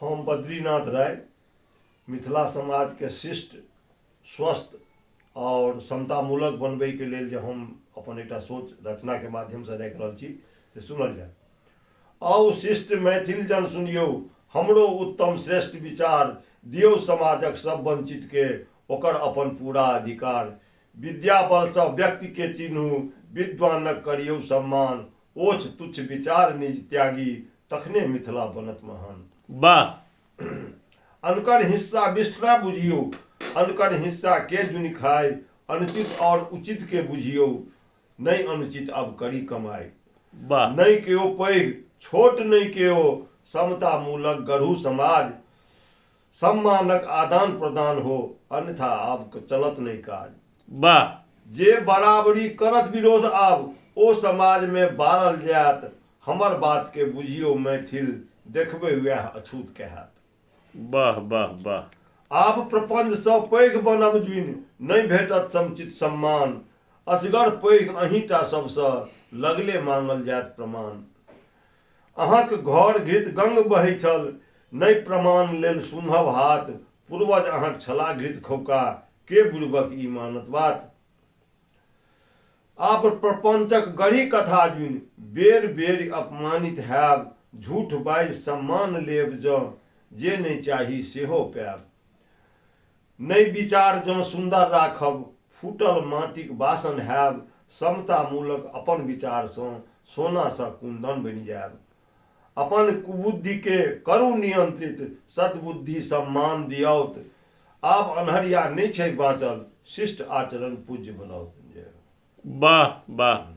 हम बद्रीनाथ राय मिथिला समाजके शिष्ट, स्वस्थ आओर समतामूलक बनबैके लेल जे हम अपन एकटा सोच रचनाके माध्यमसँ राखि रहल छी से सुनल जाय। आउ शिष्ट मैथिल जन सुनियौ हमरो उत्तम श्रेष्ठ विचार, दियौ समाजक सब वंचितके ओकर अपन पूरा अधिकार। विद्या बलसँ व्यक्तिके चिन्हू, विद्वानक करियौ सम्मान, ओछ तुच्छ विचार निज त्यागी, तखने मिथिला बनत महान। वाह। अनकर हिस्सा विश्रा बुझियौ, अनकर हिस्सा के जुनि खाय, अनुचित और उचित के बुझियौ, नहि अनुचित अब करी कमाई। वाह। नहि केओ पैघ छोट नहि केओ, समता मूलक गढ़ू समाज, सम्मानक आदान प्रदान हो, अन्यथा आब चलत नहि काज। वाह। जे बराबरी करत विरोध आब, ओ समाज मे बारल जायत, हमर बात के बुझियौ मैथिल, देखबै वएह अछूत कहायत। वाह वाह वाह। आब प्रपंच सँ पैघ बनब जुनि, नहि भेटत समुचित सम्मान, असगर पैघ अहींटा सबसँ, लगले मांगल जायत प्रमाण। अहाँक घर घृत गंग बहै छल, नहि प्रमाण लेल सूंघब हाथ, पूर्वज अहाँक छला घृत खौका, के बुड़बक ई मानत बात। आब प्रपंचक गढ़ी कथा जुनि, बेर बेर अपमानित हैब, झूठ बाजि सम्मान लेब जँ, जे नहि चाही सेहो पायब। नहि विचार जँ सुन्दर राखब, फूटल माटिक बासन हैब, समतामूलक अपन विचारसँ सोनासँ कुन्दन बनि जायब। अपन कुबुद्धिके करू नियंत्रित, सद्बुद्धि सम्मान दियौत, आब अन्हरिया नहि छै बाँचल, शिष्ट आचरण पूज्य बनाओत। वाह वाह।